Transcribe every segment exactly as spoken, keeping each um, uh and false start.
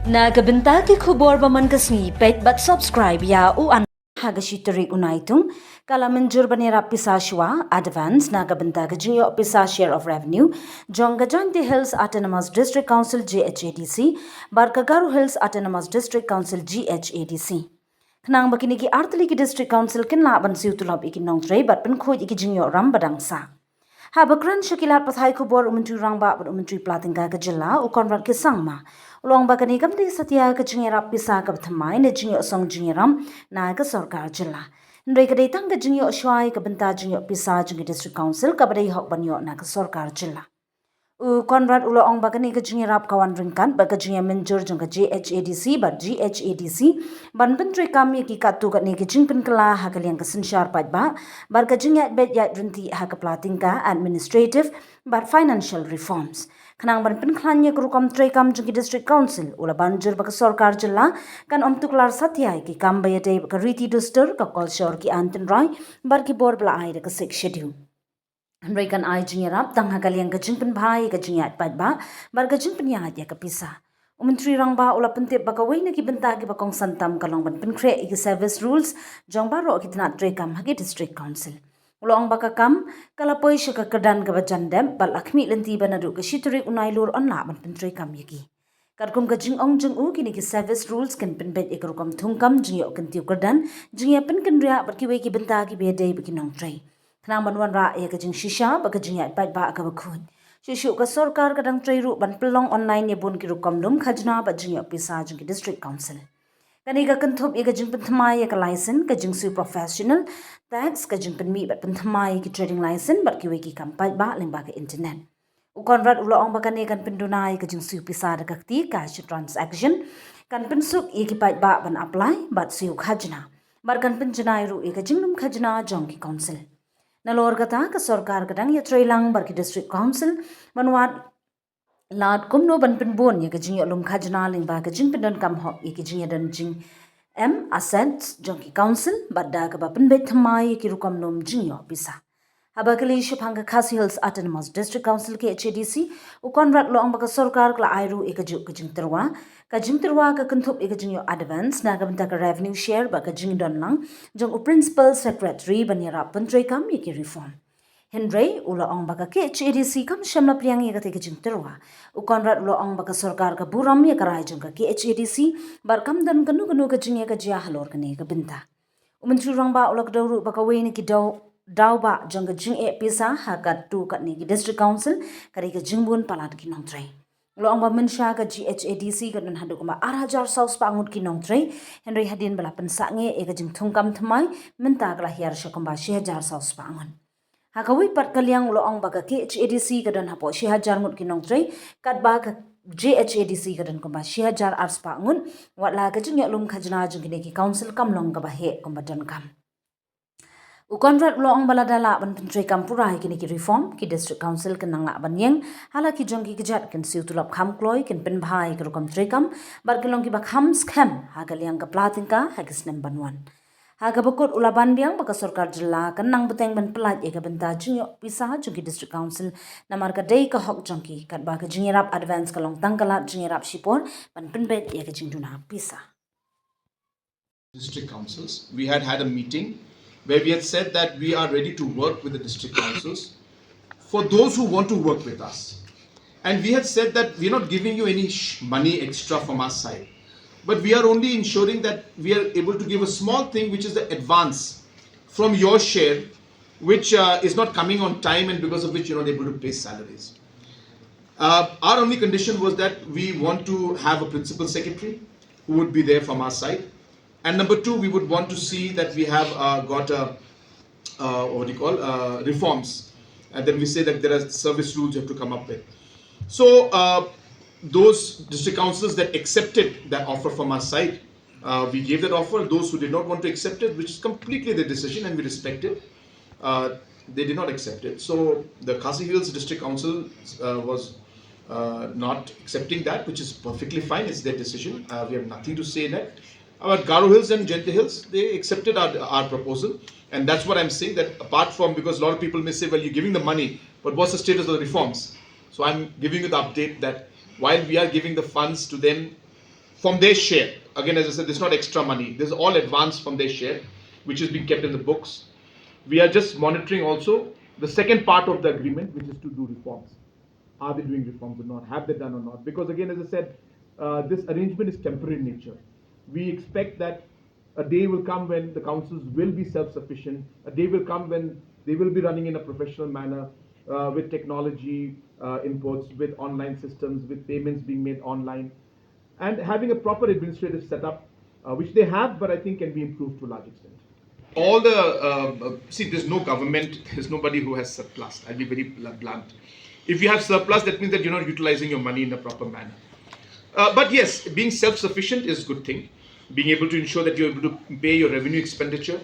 Na ka bynta ki khubor ba man ka sngi, peit bad subscribe ïa u an. Ha ka shi tarik u Naitung, ka la mynjur ban ïarap pisa shuwa, advance, na ka bynta ka jingïoh pisa share of revenue jong ka Jaintia Hills Autonomous District Council, J H A D C, bad ka Garo Hills Autonomous District Council, G H A D C. Khnang ba kine ki artylli ki District Council kin lah ban siew tulop ïa ki nongtrei bad pynkhuid ïa ki jingïoh ram ba dang sah. Haba kren sha ki lad pathai khubor u Myntri Rangbah bad u Myntri Pla Tyngka ka jylla, u Conrad K Sangma, u la ong ba kane kam dei satia ka jingïarap pisa kaba thymmai ne jingïoh song jingïaram na ka sorkar jylla. Hynrei ka dei tang ka jingïoh shuwa ïa ka bynta jingïoh pisa jong ki District Council kaba dei hok ban ïoh na ka sorkar jylla. U Conrad u la ong ba kane ka jingïarap ka wan ryngkat bad ka jingïamynjur jong ka J H A D C bad G H A D C ban pyntreikam ïa ki katto katne ki jingpynkylla ha ka liang ka synshar paidbah bad ka jingïaid beit ïaid ryntih ha ka pla tyngka administrative bad financial reforms. Khnang ban pynkhlaiñ ïa ka rukom treikam jong ki District Council, u la ban jur ba ka sorkar jylla kan ym tuklar satia ïa ki kam ba ïadei bad ka riti dustur, ka kolshor, ki aiñ tynrai bad ki bor ba la ai da ka Sixth Schedule. Hynrei kan ai jingïarap tang ha ka liang ka jingpynbha ïa ka jingïaid paidbah bad ka jingpynïaid ïa ka pisa. U Myntri Rangbah u la pyntip ba kawei na ki bynta kiba kongsan tam ka long ban pynkhreh ïa ki service rules jong baroh ki tnat treikam ha ki District Council. U la ong ba ka kam ka la poi sha ka kyrdan kaba jan dep bad la khmih lynti ba naduh ka shi tarik u Nailur yn lah ban pyntreikam ïa ki. Katkum ka jingong jong u, kine ki service rules kin pynbeit ïa ka rukom thungkam jingïoh kyntiew kyrdan, jingïapynkynriah bad kiwei ki bynta kiba ïadei bad ki nongtrei. Khnang ban wanrah ïa ka jingshisha bad ka jingïaid paidbah kaba khuid. Shuh shuh ka sorkar ka dang trei ruh ban pynlong online ïa bun ki rukom lum khajna bad jingïoh pisa jong ki District Council. Kane ka kynthup ïa ka jingpynthymmai ïa ka license, ka jingsiew professional, tax, ka jingpynmih bad pynthymmai ïa ki trading license bad kiwei ki kam paidbah lyngba ka internet. U Conrad u la ong ba kane kan pynduna ïa ka jingsiew pisa da ka kti, cash transaction, kan pynsuk ïa ki paidbah ban apply bad siew khajna bad kan pynjanai ruh ïa ka jinglum khajna jong ki council. Nalor kata, ka sorkar ka dang ïatrei lang bad ki District Council ban wad lad kumno ban pynbun ïa ka jingïoh lum khajna lyngba ka jingpyndonkam hok ïa ki jingïadon jingem assets jong ki council bad da kaba pynbeit thymmai ïa ki rukom lum jingïoh pisa. Haba kylli shaphang ka Khasi Hills Autonomous District Council, K H A D C, u Conrad u la ong ba ka sorkar ka la ai ruh ïa kajuh ka jingtyrwa, ka jingtyrwa ka kynthup ïa ka jingïoh advance na ka bynta ka revenue share bad ka jingdon lang jong u Principal Secretary ban ïarap pyntreikam ïa ki reform. Hynrei u la ong ba ka K H A D C kam shym la pdiang ïa katei ka jingtyrwa. U Conrad u la ong ba ka sorkar ka burom ïa ka rai jong ka K H A D C bad kam don kano kano ka jingïakajia halor kane ka bynta. U Myntri Rangbah u la kdew ruh ba kawei na ki daw, daw ba jong ka jingeh pisa ha katto katne ki District Council ka dei ka jingbun palat ki nongtrei. U la ong ba mynsha ka G H A D C ka don haduh kumba ar hajar saw spah ngut ki nongtrei, hynrei hadien ba la pynsangeh ïa ka jingthungkam thymmai, mynta ka la hiar sha kumba shi hajar saw spah ngut. Ha kawei pat ka liang u la ong ba ka K H A D C ka don hapoh shi hajar ngut ki nongtrei, katba ka G H A D C ka don kumba shi hajar ar spah ngut, wat la ka jingïoh lum khajna jong kine ki council kam long kaba heh kumba donkam. U Conrad u la ong ba lada lah ban pyntreikam pura ïa kine ki reform, ki District Council kin nang lah ban ïeng ha la ki jong ki kjat, kin siew tulop kham kloi, kin pynbha ïa ka rukom treikam bad kin long kiba kham skhem ha ka liang ka pla tyngka ha ki snem ban wan. Ha kaba kut u la ban biang ba ka sorkar jylla kan nang bteng ban pyllait ïa ka bynta jingïoh pisa jong ki District Council, namar ka dei ka hok jong ki, katba ka jingïarap advance ka long tang ka lad jingïarap shipor ban pynbeit ïa ka jingduna pisa. District councils. We had had a meeting where we had said that we are ready to work with the district councils for those who want to work with us. And we had said that we're not giving you any sh- money extra from our side, but we are only ensuring that we are able to give a small thing, which is the advance from your share, which uh, is not coming on time and because of which you're not able to pay salaries. Uh, our only condition was that we want to have a principal secretary who would be there from our side. And number two, we would want to see that we have uh, got a, uh, what do you call, uh, reforms. And then we say that there are service rules you have to come up with. So uh, those district councils that accepted that offer from our side, uh, we gave that offer. Those who did not want to accept it, which is completely their decision and we respect it, uh, they did not accept it. So the Khasi Hills District Council uh, was uh, not accepting that, which is perfectly fine. It's their decision. Uh, we have nothing to say in it. Our Garo Hills and Jaintia Hills, they accepted our, our proposal. And that's what I'm saying, that apart from, because a lot of people may say, well, you're giving the money, but what's the status of the reforms? So I'm giving you the update that while we are giving the funds to them from their share. Again, as I said, this is not extra money. This is all advance from their share, which is being kept in the books. We are just monitoring also the second part of the agreement, which is to do reforms. Are they doing reforms or not? Have they done or not? Because again, as I said, uh, this arrangement is temporary in nature. We expect that a day will come when the councils will be self-sufficient. A day will come when they will be running in a professional manner, uh, with technology uh, inputs, with online systems, with payments being made online, and having a proper administrative setup, uh, which they have, but I think can be improved to a large extent. All the uh, uh, see, there's no government, there's nobody who has surplus. I'll be very bl- blunt. If you have surplus, that means that you're not utilizing your money in a proper manner. Uh, but yes, being self-sufficient is a good thing. Being able to ensure that you're able to pay your revenue expenditure,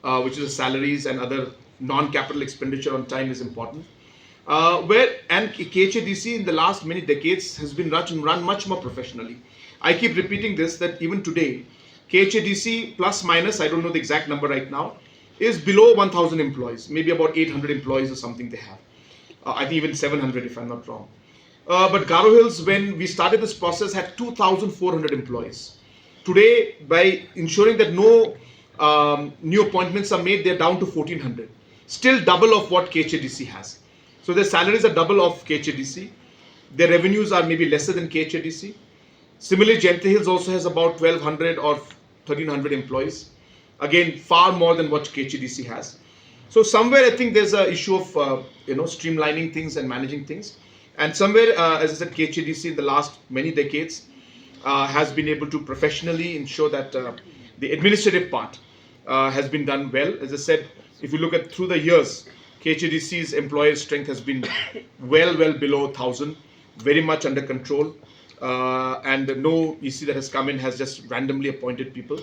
uh, which is salaries and other non-capital expenditure, on time is important. Uh, where and K H A D C in the last many decades has been run, run much more professionally. I keep repeating this, that even today, K H A D C plus minus, I don't know the exact number right now, is below one thousand employees, maybe about eight hundred employees or something they have. Uh, I think even seven hundred if I'm not wrong. Uh, but Garo Hills, when we started this process, had two thousand four hundred employees. Today, by ensuring that no um, new appointments are made, they're down to fourteen hundred. Still double of what K H A D C has. So their salaries are double of K H A D C. Their revenues are maybe lesser than K H A D C. Similarly, Jaintia Hills also has about twelve hundred or thirteen hundred employees. Again, far more than what K H A D C has. So somewhere, I think there's an issue of uh, you know, streamlining things and managing things. And somewhere, uh, as I said, K H A D C in the last many decades uh, has been able to professionally ensure that uh, the administrative part uh, has been done well. As I said, if you look at through the years, K H A D C's employee strength has been well, well below thousand, very much under control. Uh, and no E C that has come in has just randomly appointed people,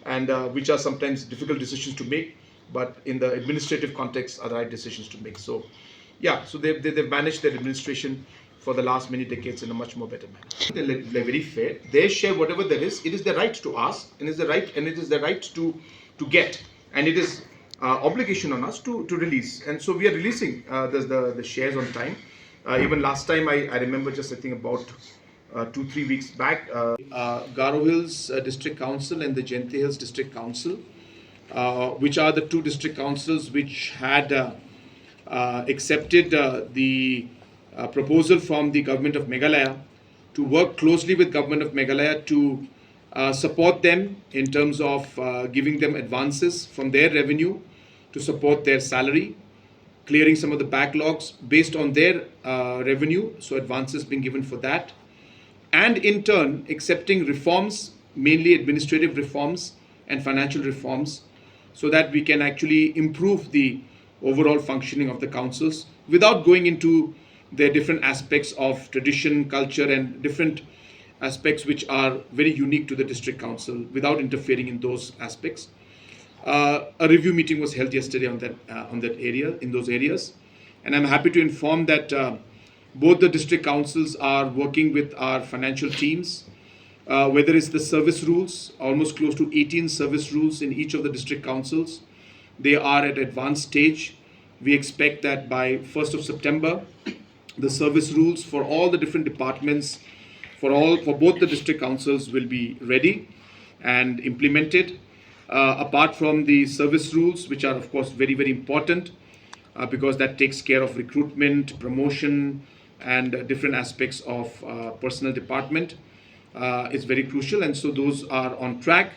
and uh, which are sometimes difficult decisions to make, but in the administrative context are the right decisions to make. So, yeah, so they've, they- they've managed their administration for the last many decades in a much more better manner. They're, they're very fair. They share whatever there is. It is their right to ask, and is the right, and it is their right to to get, and it is uh, obligation on us to to release. And so we are releasing uh, the, the the shares on time. Uh, even last time, I, I remember just, I think, about uh, two, three weeks back, uh, uh, Garo Hills uh, District Council and the Jaintia Hills District Council, uh, which are the two district councils which had uh, uh, accepted uh, the uh, proposal from the Government of Meghalaya to work closely with Government of Meghalaya to uh, support them in terms of uh, giving them advances from their revenue to support their salary, clearing some of the backlogs based on their uh, revenue, so advances being given for that, and in turn accepting reforms, mainly administrative reforms and financial reforms, so that we can actually improve the overall functioning of the councils without going into the different aspects of tradition, culture, and different aspects which are very unique to the district council, without interfering in those aspects. Uh, a review meeting was held yesterday on that uh, on that area, in those areas, and I'm happy to inform that uh, both the district councils are working with our financial teams. Uh, whether it's the service rules, almost close to eighteen service rules in each of the district councils, they are at advanced stage. We expect that by first of September, the service rules for all the different departments, for all for both the district councils, will be ready and implemented. Uh, apart from the service rules, which are of course very, very important, uh, because that takes care of recruitment, promotion, and uh, different aspects of uh, personnel department, uh, is very crucial, and so those are on track.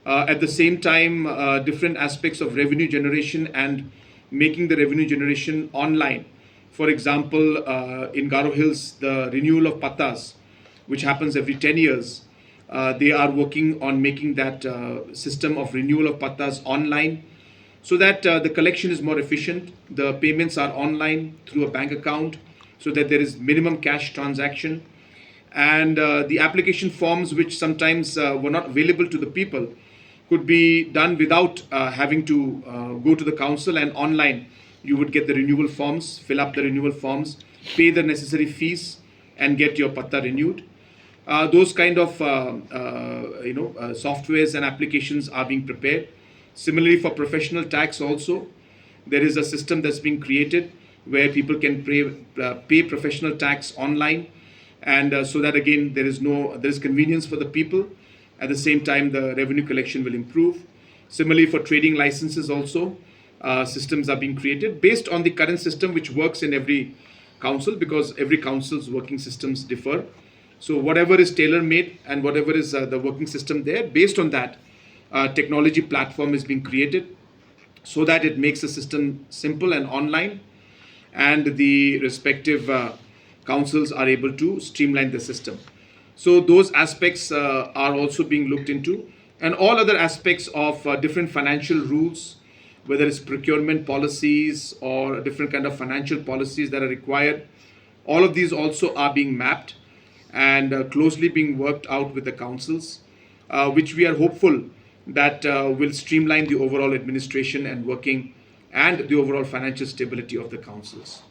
Uh, at the same time, uh, different aspects of revenue generation and making the revenue generation online. For example, uh, in Garo Hills, the renewal of pattas, which happens every ten years, uh, they are working on making that uh, system of renewal of pattas online, so that uh, the collection is more efficient, the payments are online through a bank account, so that there is minimum cash transaction, and uh, the application forms which sometimes uh, were not available to the people could be done without uh, having to uh, go to the council, and online you would get the renewal forms, fill up the renewal forms, pay the necessary fees, and get your patta renewed. Uh, those kind of uh, uh, you know uh, softwares and applications are being prepared. Similarly, for professional tax also, there is a system that's been created where people can pay, uh, pay professional tax online. And uh, so that again, there is no there is convenience for the people. At the same time, the revenue collection will improve. Similarly, for trading licenses also, uh, systems are being created based on the current system, which works in every council, because every council's working systems differ. So whatever is tailor-made and whatever is uh, the working system there, based on that, uh, technology platform is being created so that it makes the system simple and online, and the respective uh, councils are able to streamline the system. So those aspects uh, are also being looked into, and all other aspects of uh, different financial rules, whether it's procurement policies or different kind of financial policies that are required, all of these also are being mapped and uh, closely being worked out with the councils, uh, which we are hopeful that uh, will streamline the overall administration and working and the overall financial stability of the councils.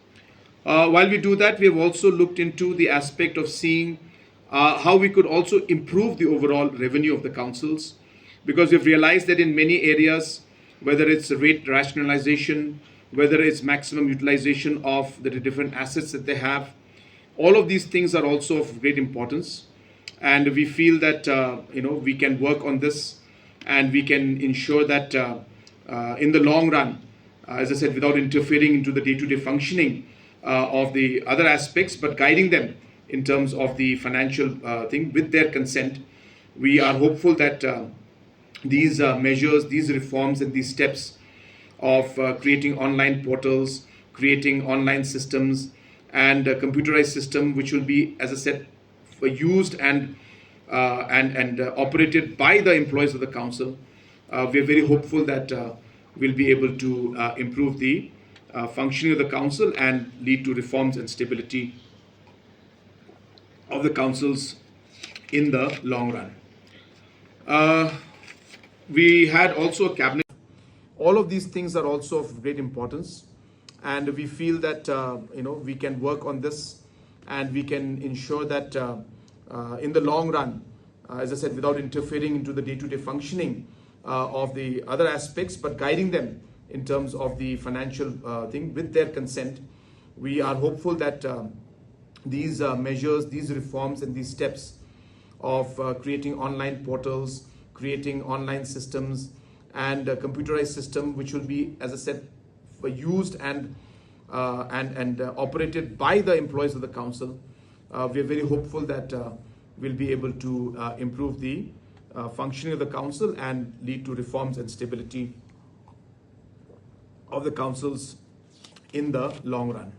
Uh, while we do that, we have also looked into the aspect of seeing uh, how we could also improve the overall revenue of the councils, because we've realized that in many areas, whether it's rate rationalization, whether it's maximum utilization of the different assets that they have, all of these things are also of great importance. And we feel that uh, you know we can work on this, and we can ensure that uh, uh, in the long run, uh, as I said, without interfering into the day-to-day functioning uh, of the other aspects, but guiding them in terms of the financial uh, thing with their consent. We are hopeful that uh, these uh, measures, these reforms, and these steps of uh, creating online portals, creating online systems, and a computerized system, which will be, as I said, used and uh, and and uh, operated by the employees of the council. Uh, we are very hopeful that uh, we'll be able to uh, improve the uh, functioning of the council and lead to reforms and stability of the councils in the long run. Uh, we had also a cabinet. All of these things are also of great importance, and we feel that uh, you know we can work on this, and we can ensure that uh, uh, in the long run, uh, as I said, without interfering into the day-to-day functioning uh, of the other aspects, but guiding them in terms of the financial uh, thing with their consent. We are hopeful that um, these uh, measures, these reforms, and these steps of uh, creating online portals, creating online systems, and a computerized system, which will be, as I said, used and uh, and and uh, operated by the employees of the council. Uh, we are very hopeful that uh, we'll be able to uh, improve the uh, functioning of the council and lead to reforms and stability of the councils in the long run.